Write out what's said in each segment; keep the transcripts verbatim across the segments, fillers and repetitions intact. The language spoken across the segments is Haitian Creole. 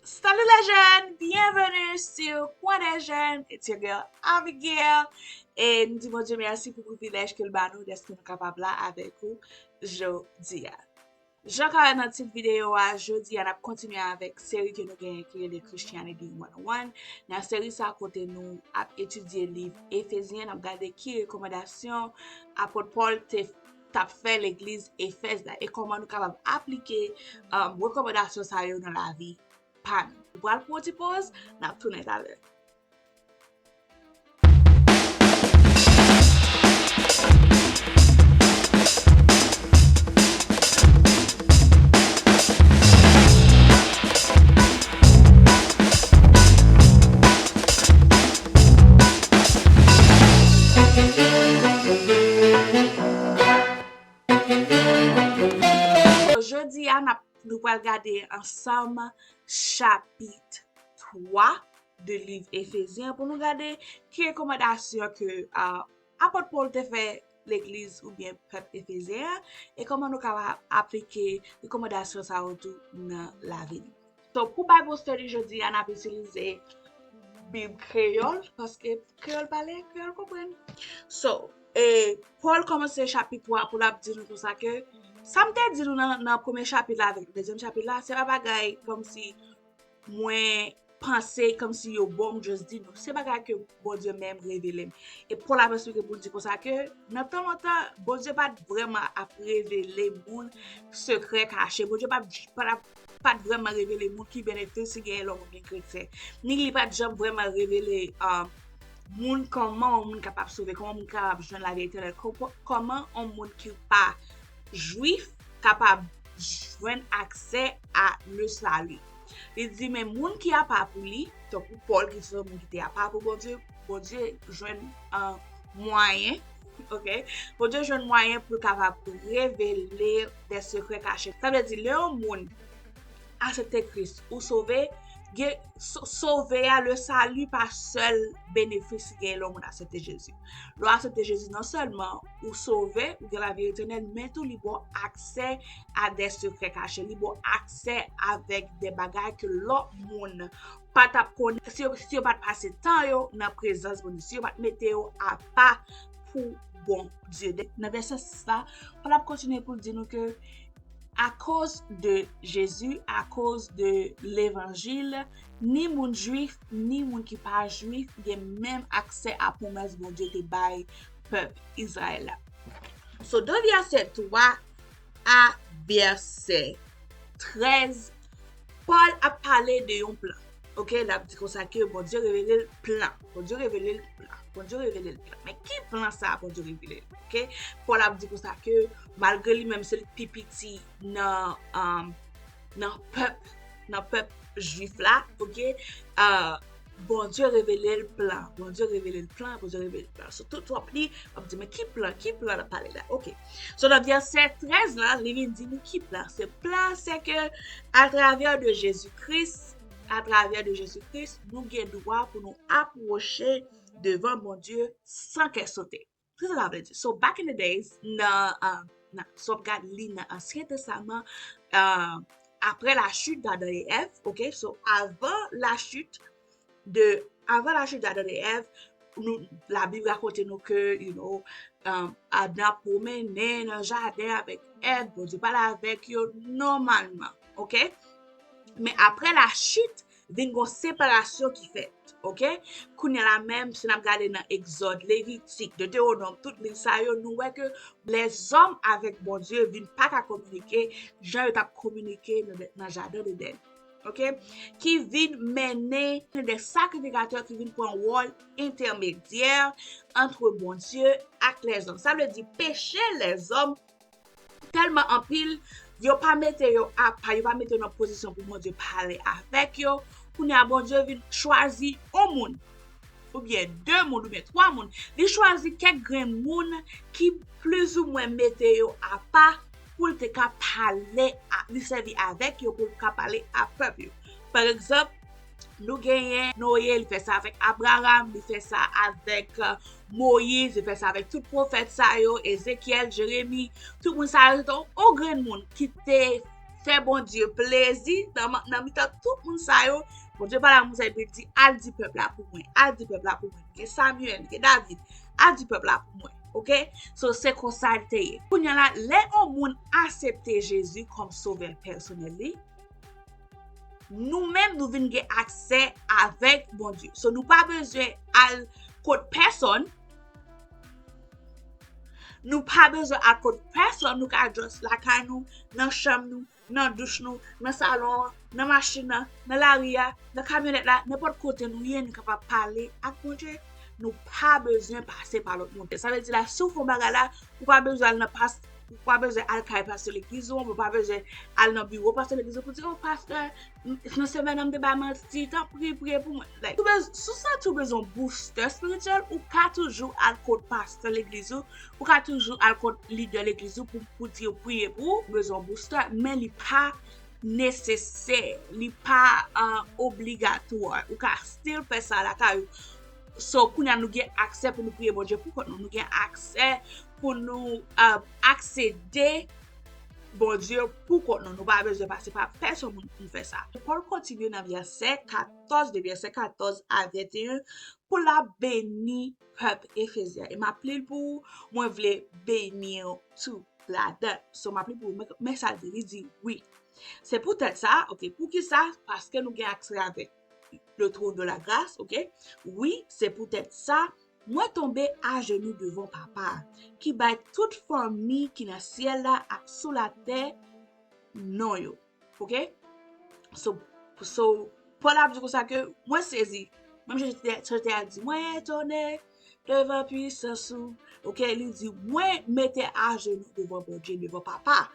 Salut les jeunes, bienvenue sur Coin des Jeunes, it's your girl Abigail. E nou di Bondye mèsi pou privilèj ke l ba nou dèske nou kapab la avèk ou jodi a. Jan w ka wè nan tit videyo a, jodi a n ap kontinye avèk seri ke nou genyen ki rele Christianity one oh one. Nan seri sa kote nou ap etidye liv Efezyen, n ap gade ki rekòmandasyon apot Pòl te t ap fè legliz Efèz la e kòman nou kapab aplike um, rekòmandasyon sa yo nan lavi pa nou. Nou pral pran yon ti poz, n ap tounen talè. Jodi a, n ap, nou pral gade ansanm chapit twa de liv Efezyen pou nou gade ki rekòmandasyon ke uh, apot Pòl te fè legliz oubyen pèp Efezyen an e kòman nou kapab aplike rekòmandasyon sa yo tou nan lavi nou. So, pou Bible study jodi a, n ap itilize Bib kreyòl, paske kreyòl pale, kreyòl konprann. So, e Pòl kòmanse chapit twa pou l ap di nou konsa ke sa m te di nou nan, nan premye chapit la avèk dezyèm chapit la, se pa bagay kòmsi mwen panse kòmsi yo bon, m just di nou. Se bagay ke Bondye menm revele m. E Pòl ap esplike pou l di konsa ke nan tan lontan, Bondye pa t vrèman ap revele moun sekrè kache. Bondye pa t, pa t ap pa t vrèman revele moun ki benefis li genyen lè yon moun vin kretyen. Ni li pa t janm vrèman revele uh, moun kòman yon moun kapab sove, kòman yon moun kapab jwenn lavi etènèl, kòman yon moun ki pa jwif kapab jwenn aksè a le sali. Li di, men moun ki apa pou li, tankou Pòl ki se yon moun ki te apa pou Bondye, Bondye jwenn uh, mwayen, ok? Bondye jwenn mwayen pou l kapab revele de sekrè kache. Sa vle di, lè yon moun aksepte Kris, ou sove, gen so- sove a, le sali pa sèl benefis ki gen lè yon moun aksepte Jezi. Lè w aksepte Jezi, non sèlman ou sove, ou gen lavi etènèl, men tou li ba w aksè a de sekrè kache, li ba w aksè avèk de bagay ke lòt moun pa t ap konnen si yo, si yo pa t pase tan yo nan prezans Bondye, si yo pa t mete yo apa pou Bondye. Nan vèsè sis la, Pòl ap kontinye pou l di nou ke akoz de Jezi, akoz de levanjil, ni moun jwif, ni moun ki pa jwif gen menm aksè a pwomès Bondye te bay pèp Izrayèl la. So, de vèsè twa a vèsè trèz, Pòl ap pale de yon plan. Ok, l ap di konsa ke Bondye revele l plan. Bondye revele l plan. Bondye revele l plan. Men ki plan sa Bondye revele l? Ok, Pòl ap di konsa ke malgre li menm se li k pi piti nan um, nan pèp nan pèp jwif la, ok, uh, Bondye revele l plan. Bondye revele l plan. Bondye revele l plan. So, tout w ap li, w ap di, men ki plan? Ki plan l ap pale la? Ok. So, nan vèsè trèz la, li vin di nou ki plan. Se plan, se ke atravè de Jezi Kris, atravè de Jezi Kris, nou gen dwa pou nou apwoche devan Bondye san kè sote. Kisa sa vle di? So, back in the days, nan, uh, nan, so w ap gade li nan Ansyen Testaman, uh, après la chute d'Adam et Èv, ok? So, avan la chute de, avan la chute d'Adam et Èv, nou, Labib rakonte nou ke, you know, um, Adan ap pwomennen nan jaden avèk Èv, Bondye pale avèk yo nòmalman, ok? Men apre la chute, vin gon separasyon ki fèt, ok? Kounye a la menm, si n ap gade nan Egzòd, Levitik, Detewonòm, tout liv sa yo, nou wè ke lèzòm avèk Bondye vin pa ka kominike jan yo t ap kominike nan, nan jaden Edenn, ok? Ki vin mennen de sakrifikatè ki vin pran wòl entèmedyè ant Bondye ak lèzòm. Sa vle di peche lèzòm tèlman anpil, yo pa mete yo apa, yo pa mete yo nan pozisyon pou Bondye pale avèk yo. Kounye a, Bondye vin chwazi yon moun, oubyen de moun, oubyen twa moun. Li chwazi kèk grenn moun ki plizoumwen mete yo apa pou l te ka pale, a, li sèvi avèk yo pou l ka pale a pèp yo. Pa egzanp, nou genyen Noye, li fè sa avèk Abraram, li fè sa avèk, euh, Moyiz, li fè sa avèk tout pwofèt sa yo, Ezekyèl, Jeremi, tout moun sa yo, se te yon grenn moun ki te fè Bondye plezi nan, nan mitan tout moun sa yo. Bondye pale ak Moyiz epi l di, al di pèp la pou mwen, al di pèp la pou mwen. Gen Samyèl, gen David, al di pèp la pou mwen. Oke? So, se konsa l te ye. Kounye a la, lè yon moun aksepte Jezi kòm sovè pèsonèl li, nou menm nou vin gen aksè avèk Bondye. So, nou pa bezwen al kot pèsonn. Nou pa bezwen al kot pèsonn. Nou ka just lakay nou, nan chanm nou, nan douch nou, nan salon an, nan machin nan, nan lari a, nan kamyonèt la, nenpòt kote nou ye, nou kapab pale ak Bondye. Nou pa bezwen pase pa lòt moun. Sa vle di la, si w fè yon bagay la, ou pa bezwen al nan pas, ou pa bezwen al kay pastè legliz ou, ou pa bezwen al nan biwo pastè legliz ou pou di, o pastè, nan semèn nan m te bay manti, tanpri priye pou mwen. Like, ou bez-, si w santi w bezwen yon booster espirityèl, ou ka toujou al kot pastè legliz ou, ou ka toujou al kot lidè legliz ou pou, pou di yo priye pou ou, ou bezwen yon booster, men li pa nesesè, li pa uh, obligatwa. Ou ka still fè sa lakay ou. So, kounye a nou gen aksè pou nou priye Bondye pou kont nou. Nou gen aksè pou nou uh, aksede Bondye pou kont nou. Nou pa bezwen pase pa pèsonn moun pou fè sa. Pòl kontinye nan vèsè katòz, de vèsè katòz a venteyen, pou l ap beni pèp Efezyen. E m ap li l pou ou, mwen vle beni w tou ladan. So, m ap li l pou ou, men, men sa l di, li di, wi. Se poutèt sa, oke, poukisa? Paske nou gen aksè avèk le trône de la grâce, oke? Wi, se poutèt sa, mwen tonbe ajenou devan Papa, ki bay tout fanmi ki nan syèl la ak sou latè non yo. Oke? So, so, Pòl ap di konsa ke mwen sezi. Menm jan Jezi te a di, mwen etone devan pwisans ou. Oke, li di, mwen mete ajenou devan Bondye, devan Papa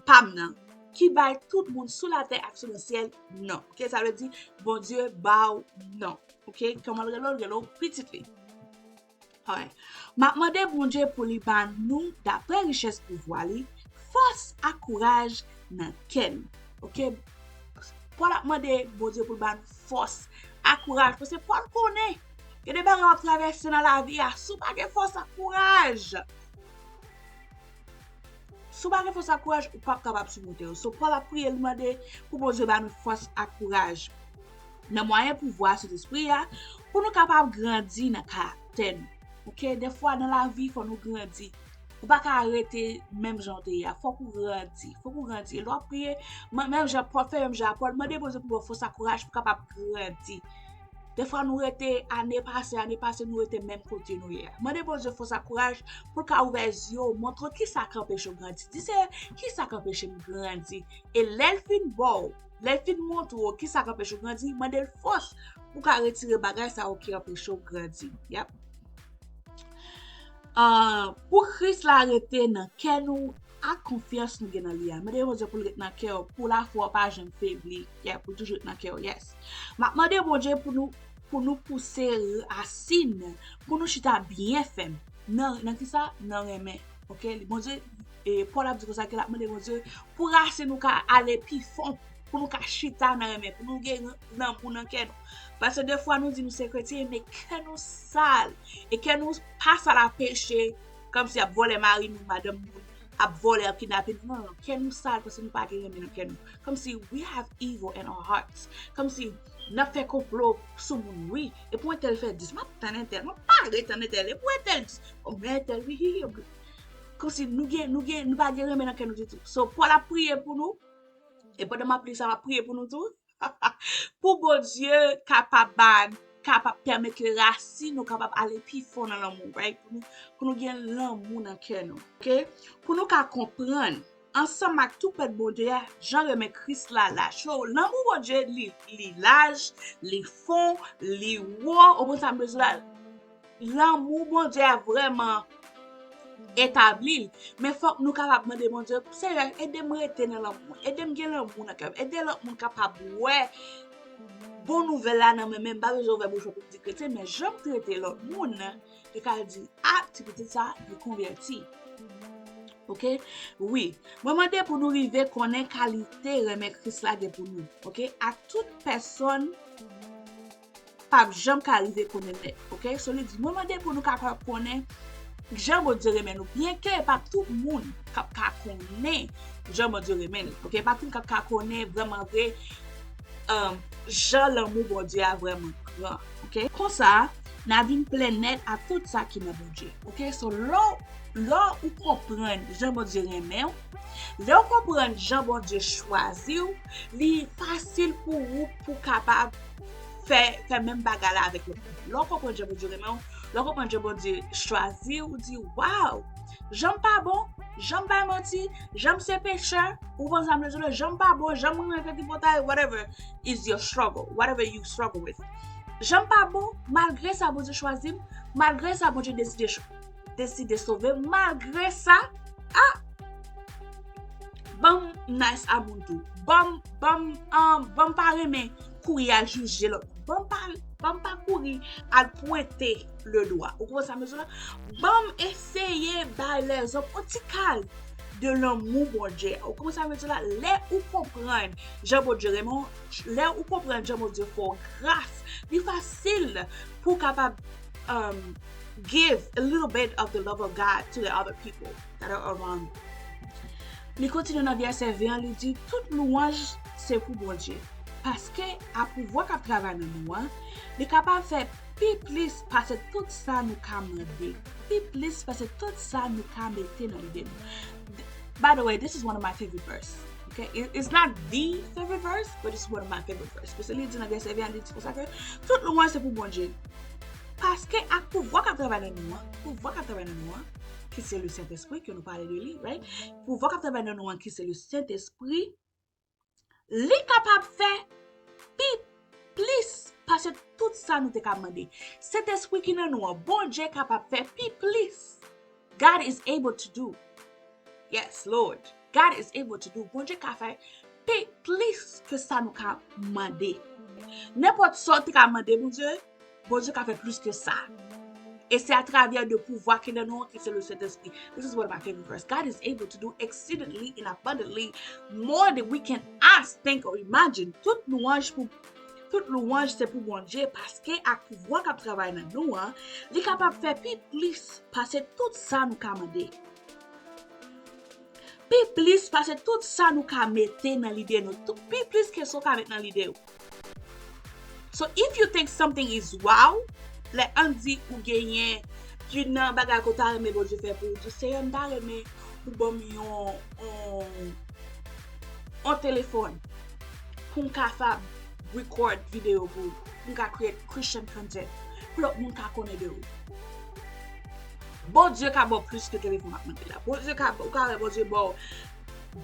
pa m nan, ki bay tout moun sou latè ak sou nan syèl non. Oke, sa vle di, Bondye ba w non. Oke, kòman l rele w? L rele w pitit li. Alright. M ap mande Bondye pou li ba nou, daprè richès pouvwa li, fòs ak kouraj nan kè nou. Oke? Pòl ap mande Bondye pou l ba nou fòs ak kouraj. Paske Pòl konnen, gen de bagay w ap travèse nan lavi a, si w pa gen fòs ak kouraj, si w pa gen fòs ak kouraj, ou p ap kapab simonte yo. So, Pòl ap priye, li mande pou Bondye ba nou fòs ak kouraj nan mwayen pouvwa Sentespri a, pou nou kapab grandi nan karaktè nou. Oke? Defwa nan lavi, fò nou grandi. Ou pa ka rete menm jan w te ye a. Fòk ou grandi. Fòk ou grandi. E lè w ap priye, men-, menm jan Pòl fè, menm jan Pòl, mande Bondye pou ba w fòs ak kouraj pou w kapab grandi. Defwa nou rete ane pase, ane pase, nou rete menm kote nou ye a. Mande Bondye fòs ak kouraj pou l ka ouvè zye w, montre w kisa k anpeche w grandi. Di, Seyè, kisa k anpeche m grandi? E lè l fin ba w, lè l fin montre w kisa k anpeche w grandi, mande l fòs pou w ka retire bagay sa yo ki anpeche w grandi. Yep. Ah, pou Kris la rete nan kè nou ak konfyans nou gen nan li a. Mande Bondye pou l ret nan kè w, pou lafwa w pa janm febli. Yeah, pou l toujou ret nan kè w, yes. M ap mande Bondye pou nou, pou nou pouse rasin, pou nou chita byen fèm. Nan, nan kisa? Nan renmen. Oke? Bondye, e, Pòl ap di konsa ke l ap mande Bondye pou rasin nou ka ale pi fon, pou nou ka chita nan renmen, pou nou gen lanmou nan kè nou. Paske defwa nou di nou se kretyen, men kè nou sal. E kè nou pa sal a peche, kòmsi ap vòlè mari moun, madanm moun, ap vòlè, ap kidnape nou. Non, non, non. Kè nou sal paske nou pa gen renmen nan kè nou. Kòmsi we have evil in our hearts. Kòmsi n ap fè konplo sou moun, wi. E pou entèl fè dis, m ap tann entèl, m ap pare tann entèl. E pou entèl dis, o, men entèl, wi, hi, hi, wi. Kòmsi nou gen, nou gen, nou pa gen renmen nan kè nou ditou. So, Pòl ap priye pou nou, e pandan m ap li sa, m ap priye pou nou tou. Pou Bondye kapab ba, kapab pèmèt ke rasin nou kapab ale pi fon nan lanmou, right? Pou nou, pou nou gen lanmou nan kè nou, oke? Pou nou ka konprann, ansanm ak tou pèp Bondye a, jan renmen Kris la laj. So, lanmou Bondye, li, li laj, li fon, li wo, ou konprann sa m bezwen la? Lanmou Bondye a vrèman etabli l. Men fòk nou kapab mande Bondye, Seyè, ede m rete nan lanmou. Ede m gen lanmou nan kè m. Ede lòt moun kapab wè bon nouvèl la nan mwen menm. M pa bezwen ouvè bouch mwen pou m di kretyen, men jan m trete lòt moun, yo ka di, a, ti pitit sa, li konvèti. Oke? Wi. Mwen mande pou nou rive konnen kalite renmen Kris la gen pou nou. Oke? Ak tout pèsonn p ap janm ka rive konnen nèt, oke? So, li di, mwen mande pou nou kapab konnen jan Bondye renmen nou, byenke e pa tout moun k ap ka konnen jan Bondye renmen l, oke? E pa tout moun k ap ka konnen vrèman vre, um, jan lanmou Bondye a vrèman gran, oke? Konsa, n a vin plen nèt a tout sa ki nan Bondye, oke? So, lè w, lè w konprann jan Bondye renmen w, lè w konprann jan Bondye chwazi w, li fasil pou ou pou kapab fè, fè menm bagay la avèk lòt moun. Lè w konprann jan Bondye renmen w, lè w konprann jan Bondye chwazi w, ou di, "Waw! Jan m pa bon, jan m bay manti, jan m se pechè," ou konn sa m vle di w la, "Jan m pa bon, jan m renmen fè tripotay, whatever is your struggle, whatever you struggle with." Jan m pa bon, malgre sa Bondye chwazi m, malgre sa Bondye deside ch-, deside sove m, malgre sa, ah, ban m nice a moun tou. Ban m, ban m, um, ban m pa renmen kouri al jije lòt moun. Ban m pa, ban m pa kouri al pwente le dwa. Ou konprann sa m vle di w la? Ban m eseye bay lèzòm yon ti kal de lanmou Bondye. Ou konprann sa m vle di w la? Lè ou konprann jan Bondye renmen w, lè ou konprann jan Bondye fè w gras, li fasil pou w kapab, um, give a little bit of the love of God to the other people that are around you. Li kontinye nan vèsè ven an, li di, "Tout lwanj se pou Bondye, paske a pouvwa k ap travay nan nou an, li kapab fè pi plis pase tout sa nou ka mande, pi plis pase tout sa nou ka mete nan lide nou." By the way, this is one of my favorite verse. Okay? It, it's not the favorite verse, but it's one of my favorite verse. Paske li di nan vèsè ven an, li di konsa ke tout lwanj se pou Bondye. Paske ak pouvwa k ap travay nan nou an, pouvwa k ap travay nan nou an, ki se le Sentespri, ke nou pale de li, right? Pouvwa k ap travay nan nou an, ki se le Sentespri, li kapab fè pi plis pase tout sa nou te ka mande. Sentespri ki nan nou an, Bondye kapab fè pi plis. God is able to do. Yes, Lord. God is able to do. Bondye ka fè pi plis ke sa nou ka mande. Nenpòt sa w te ka mande Bondye, Bondye ka fè plis ke sa. E se atravè de pouvwa ki nan nou an, ki se le Sentespri. This is one of my favorite verse. God is able to do exceedingly and abundantly more than we can ask, think, or imagine. Tout lwanj pou, tout lwanj se pou Bondye, paske ak pouvwa k ap travay nan nou an, li kapab fè pi plis pase tout sa nou ka mande. Pi plis pase tout sa nou ka mete nan lide nou. Tou-, pi plis ke sa w ka met nan lide w. So, if you think something is wow, lè ann di ou genyen youn nan bagay ke w ta renmen Bondye fè pou ou, di, "Seyè, m ta renmen ou ban m yon, yon, yon telefòn pou m kapab record videyo pou ou, pou m ka create Christian content, pou lòt moun ka konnen de ou." Bondye ka ba w plis ke telefòn m ap mande la. Bondye ka, ou ka wè Bondye ba w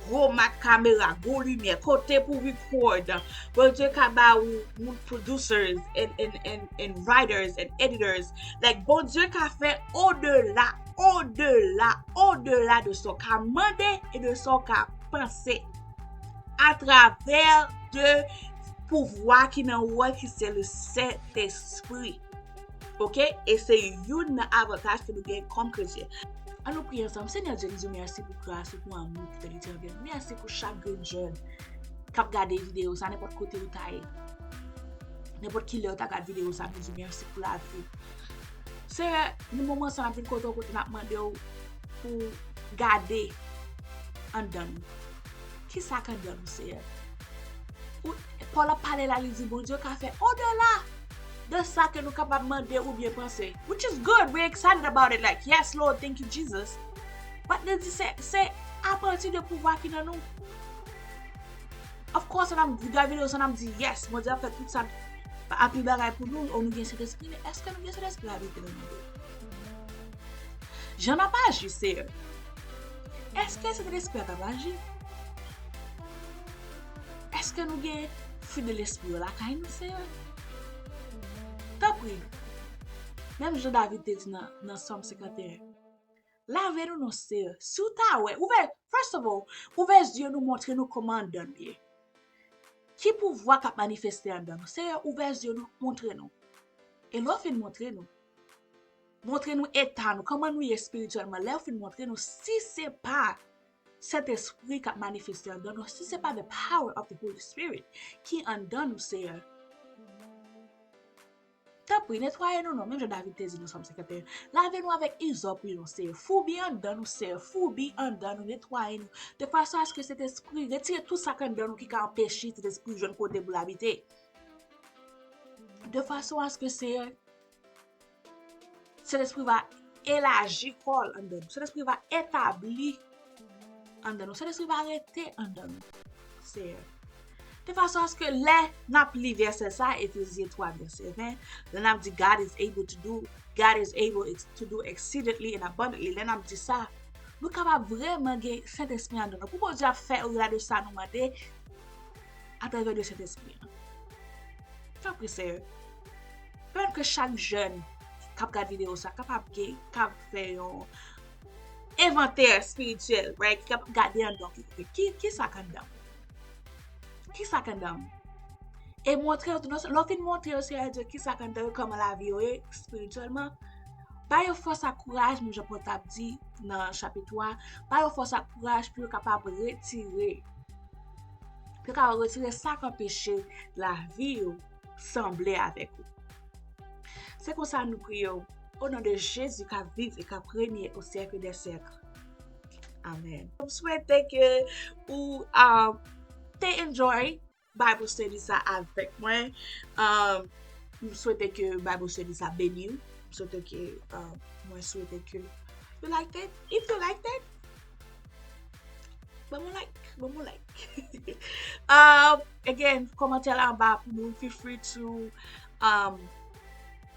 gwo mak kamera, gwo limyè, kote pou record. Bondye ka ba ou moun producers and, and, and, and writers and editors. Like, Bondye ka fè odela, odela, odela de sa w ka mande e de sa w ka panse. Atravè de pouvwa ki nan ou an, ki se le Sentespri. Oke? E se youn nan avantaj ke nou gen kòm kretyen. Ann nou priye ansanm. Senyè Dye, nou di w mèsi pou gras ou, pou amou ki fè li te anvè nou. Mèsi pou chak grenn jèn k ap gade videyo sa, nenpòt kote ou ta ye. Nenpòt kilè ou ta gad videyo sa, nou di w mèsi pou lavi w. Seyè, nan moman sa, n ap vin kote w, kote n ap mande w pou gade anndan nou. Kisa k anndan nou, Seyè? Ou, Pòl ap pale la, li di Bondye ka fè odela de sa ke nou kapab mande oubyen panse. Which is good. We're excited about it. Like, "Yes, Lord, thank you, Jesus." But li di se, se apati de pouvwa ki nan nou. Of course, n ap gade videyo sa, n ap di, "Yes, Bondye ap fè tout sa, anpil bagay pou nou, o nou gen Sentespri." Men èske nou gen Sentespri abite nan nou? Jan n ap aji, Seyè, èske Sentespri a t ap aji? Èske nou gen fwi de Lespri yo lakay nou, Seyè? Tanpri, menm jan David te di nan, nan Sòm senkanteyen, "Lave nou non, Seyè." Si w ta wè, ouvè, first of all, ouvè zye nou, montre nou kòman anndan nou ye. Ki pouvwa k ap manifeste anndan nou? Seyè, ouvè zye nou, montre nou. E lè w fin montre nou, montre nou eta nou, kòman nou ye espirityèlman. Lè w fin montre nou, si se pa Sentespri k ap manifeste anndan nou, si se pa the power of the Holy Spirit ki anndan nou, Seyè, Pri, netwaye nou non, menm jan David te di nan Sòm senkanteyen. Lave nou avèk izòp, wi non, Seyè. Foubi anndan nou, Seyè. Foubi anndan nou, netwaye nou. De fason aske Sentespri retire tout sa k anndan nou ki ka anpeche Sentespri jwenn kote pou l abite. De fason aske, Seyè, Sentespri va elaji kò l anndan nou. Sentespri va etabli anndan nou. Sentespri va rete anndan nou, Seyè. De fason aske lè n ap li vèsè sa, Efezyen twa vèsè ven, lè n ap di God is able to do, God is able ex- to do exceedingly and abundantly, lè n ap di sa, nou kapab vrèman gen Sentespri anndan nou. Pou Bondye ap fè odela de sa nou mande, atravè de Sentespri an. Tanpri, Seyè, pèmèt ke chak jèn k ap gade videyo sa kapab gen, k ap fè yon envantè espirityèl, right? Ki ap gade anndan ki, ki, ki sa k anndan m? Ki sa k anndan m? E montre yo tou, lè w fin montre yo, Seyè Dye, ki sa k anndan yo, kòman lavi yo ye espirityèlman, ba yo fòs ak kouraj, menm jan Pòl t ap di nan chapit twa, ba yo fòs ak kouraj pou yo kapab retire, pou yo kapab retire sa k anpeche lavi yo sanble avèk ou. Se konsa nou priye w, o non de Jezi k ap viv e k ap renye o syèk dè syèk. Amèn. M swete ke ou uh, te enjoy Bible study sa avèk mwen. Um, m swete ke Bible study sa beni w. M swete ke, uh, mwen swete ke you liked it. If you liked it, ban m yon like, ban m yon like. Um, again, kòmantè la anba pou mwen, feel free to um,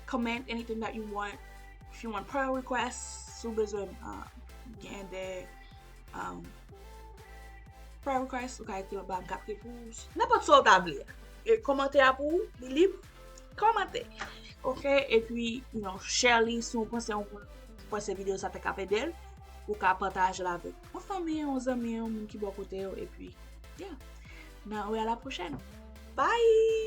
comment anything that you want. If you want prayer requests, si w bezwen uh, gen de um, prayer request, ou ka ekri anba, m ka priye pou ou. Nenpòt sa w ta vle. E kòmantè a pou ou, li lib. Kòmante. Ok, epi, you know, share li si w panse yon moun, ou panse videyo sa ta ka ede l, ou ka pataje l avèk yon fanmi, yon zanmi, yon moun ki bò kote w, epi, yeah. N a wè a la pwochèn. Bye!